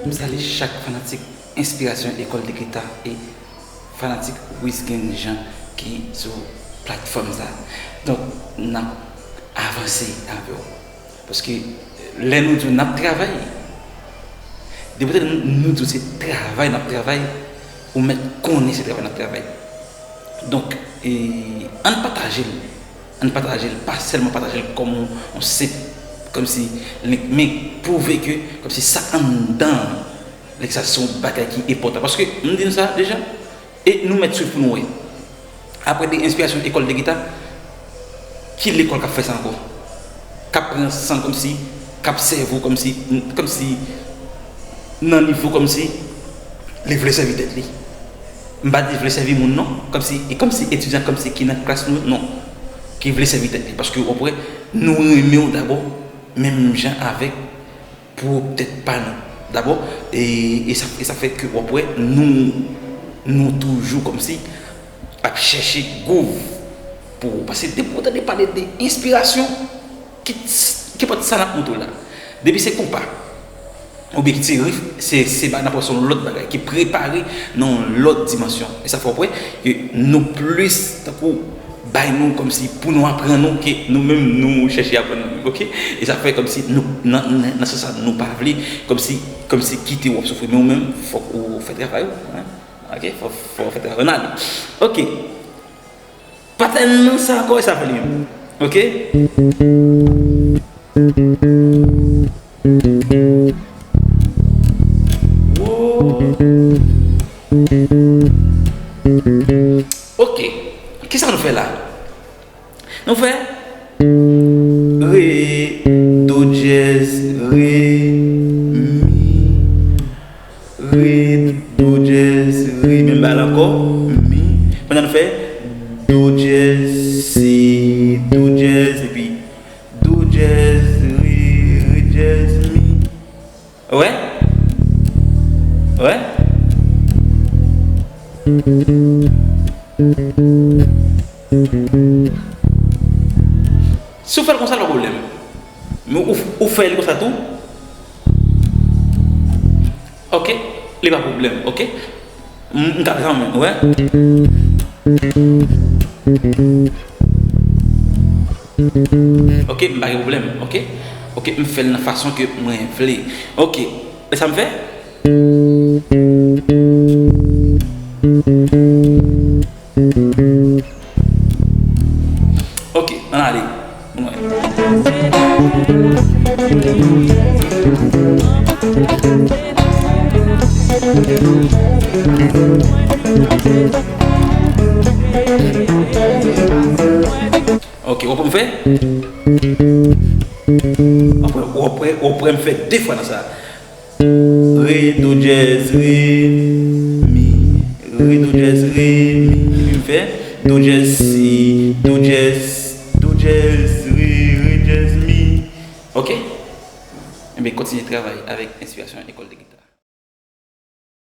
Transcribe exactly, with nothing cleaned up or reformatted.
M salye chak fanatik Inspirasyon Ecole de Guitare e fanatik Wisgen Jean ki sou platfòm sa. Donk, n ap avanse avè w. Paske lè nou di w n ap travay, depi lè nou di w se travay n ap travay, ou mèt konnen se travay n ap travay. Donk, e, ann pataje l. Ann pataje l. Pa sèlman pataje l kòm yon, yon senp, kòmsi, link, men pwouve ke, kòmsi sa anndan, link sa se yon bagay ki enpòtan. Paske, m di nou sa deja, e nou mèt swiv pou nou wè. Apre de Inspirasyon Ecole de Guitare, ki lekòl k ap fè sa ankò? K ap pran san kòmsi, k ap sèvi w kòmsi, kòmsi nan nivo kòmsi li vle sèvi tèt li. M pa di vle sèvi moun non, kòmsi, e kòmsi etidyan kòmsi ki nan klas nou, non. Ki vle sèvi tèt li, paske w ap wè, nou renmen w dabò, menm jan avèk pwòp tèt pa nou. Dabò, e, e sa, e sa fè ke w ap wè, nou, nou toujou kòmsi ap chèche gwouv pou, paske depi w tande pale de enspirasyon, ki, ki pòt sa n ap montre w la. Depi se konpa, oubyen ki ti rif, se, se ba n ap wè se yon lòt bagay ki prepare nan yon lòt dimansyon. E sa fè w wè ke nou plis tankou bay nou kòmsi pou nou aprann nou ke nou menm nou chèche aprann nou menm, oke? E sa fè kòmsi nou, nan, nan, nan sans sa, nou pa vle kòmsi, kòmsi kite w ap soufri, men ou menm, fòk ou fè travay ou, hein? Oke? Fò, fò w fè travay. Ann ale. Oke. Patèn nan sa ankò, e sa fè li menm. Oke? Oke. Kisa nou fè la? Nou fè re, do dyèz, re, mi, re, do dyèz, re, menm bagay la ankò, mi. Pandan nou fè do dyèz, si, do dyèz, epi do dyèz, re, re dyèz, mi. Wè? Wè? Si w fè l konsa, pa pwoblèm. Men ou, ou fè l konsa tou. Oke? Li pa pwoblèm, oke? M, m ka zanmi, wè? Oke, m pa gen pwoblèm, oke? Oke, m fè l nan fason ke mwen vle. Oke, e sa m fè? Oke, ann ale. Mwen. Ok, w ap fè? W ap wè, w ap wè, w ap wè m fè de fwa nan sa. Re, do dyèz, re, mi. Re, do dyèz, re, mi. Epi m fè do dyèz, si, do dyèz, do dyèz, re, re dyèz, mi. Ok? Enben, kontinye travay avèk Inspirasyon Ecole de Guitare.